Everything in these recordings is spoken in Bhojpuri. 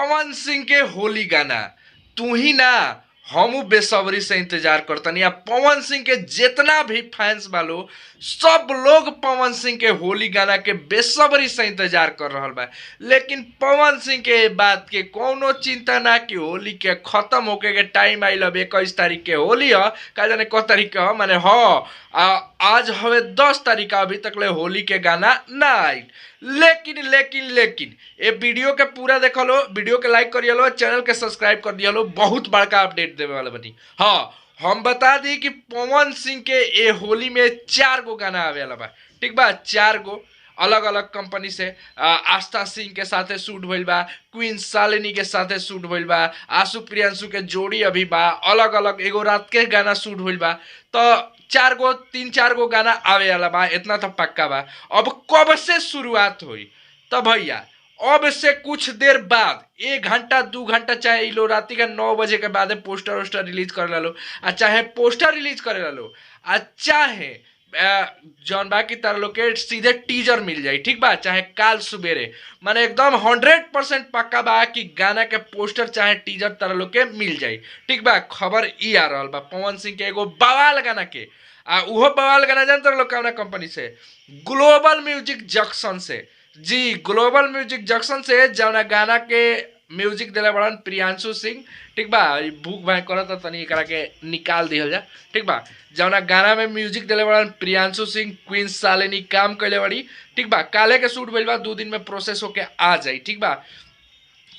पवन सिंह के होली गाना तू ही ना हमू बेसब्री से इंतजार करतनी। आ पवन सिंह के जितना भी फैंस बालो सब लोग पवन सिंह के होली गाना के बेसब्री से इंतजार कर रहल बा। लेकिन पवन सिंह के बात के कोनो चिंता ना कि होली के खत्म होके के टाइम आइल। अब 21 तारीख के होली ह, का जाने क तारीख के ह, माने ह आज हवे 10 तारीख, अभी तक ले होली के गाना ना आइल। लेकिन लेकिन लेकिन ए वीडियो के पूरा देखलो, वीडियो के लाइक करियलो, चैनल के सब्सक्राइब कर दियलो, बहुत बड़का अपडेट देवे वाला बनी। हाँ, हम बता दी कि पवन सिंह के ए होली में 4 गो गाना आवे वाला बा, ठीक बा। 4 गो अलग अलग कंपनी से, आस्था सिंह के साथे शूट भइल बा, क्वीन शालिनी के साथे शूट भइल बा, आशु प्रियांशु के जोड़ी अभी बा, अलग अलग एगो रात के गाना शूट भइल बा। तो 4 गो 3-4 गो गाना आवे वाला बा, इतना तो पक्का बा। अब कब से शुरुआत हुई तो भैया अब से कुछ देर बाद 1 घंटा 2 घंटा चाहे इ लो रात के 9 बजे के बाद पोस्टर वोस्टर रिलीज करे लो, आ चाहे पोस्टर रिलीज करे लो, आ चाहे जौन बाकी तार लोग के सीधे टीजर मिल जाए, ठीक बा। चाहे काल सुबेरे, माने एकदम 100% पक्का बा कि गाना के पोस्टर चाहे टीजर तार लोग के मिल जाए, ठीक बा। खबर ई आ रहल बा पवन सिंह के एगो बवाल गाना के, आ उहो बवाल गाना जानते लोग कौना कंपनी से, ग्लोबल म्यूजिक जंक्शन से। जी, ग्लोबल म्यूजिक जंक्शन से जौना गाना के म्यूजिक दिला बड़न प्रियांशु सिंह, ठीक बा। भूख भाई करत तनी एकरा के निकाल दिहल जा, ठीक बा। जौना गाना में म्यूजिक दिले बड़न प्रियांशु सिंह, क्वीन शालिनी काम कैले बड़ी, ठीक बा। काले के शूट भइल बा, 2 दिन में प्रोसेस होके आ जाई, ठीक बा।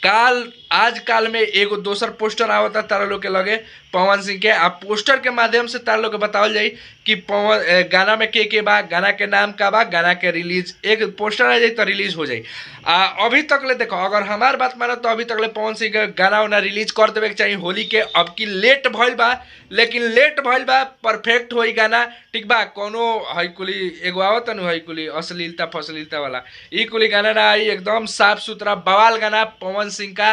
काल आज काल में एगो दोसर पोस्टर आवता तारा लोग के लगे पवन सिंह के, आ पोस्टर के माध्यम से तारा लोग के बतावल जाई कि पवन गाना में के बा, गाना के नाम का बा, गाना के रिलीज एक पोस्टर आ जाई तो रिलीज हो जाई। आ अभी तक ले देखो, अगर हमार बात मानो तो अभी तक ले पवन सिंह के गाना उना रिलीज कर देवे के चाहिए होली के। अब की लेट भइल बा, लेकिन लेट भइल बा, परफेक्ट होई गाना, ठीक बा। कोनो हई कुली एगो आवत नु हई कुली अश्लीलता फसलीलता वाला ई कुली गाना ना आई, एकदम साफ सुथरा बवाल गाना पवन सिंह का।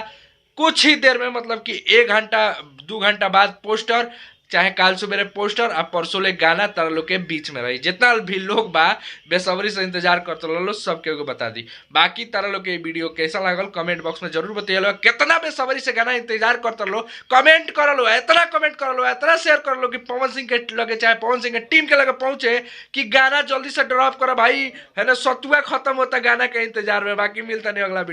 कुछ ही देर में, मतलब कि 1 घंटा 2 घंटा बाद पोस्टर, चाहे काल सुबेरे पोस्टर आ परसों ले गाना तारा लोग के बीच में रही। जितना भी लोग बा बेसब्री से इंतजार करते रहो, सबके एगो बता दी। बाकी तारा लोग के वीडियो कैसा लागल कमेंट बॉक्स में जरूर बतैलो। कितना बेसब्री से गाना इंतजार करते रहो, कमेंट कर लो, इतना कमेंट कर लो, इतना शेयर कर लो कि पवन सिंह के लगे चाहे पवन सिंह के टीम के लगे पहुंचे कि गाना जल्दी से ड्रॉप करो भाई, है ना। सतुआ खत्म होता गाना के इंतजार में। बाकी मिलता नहीं अगला वीडियो।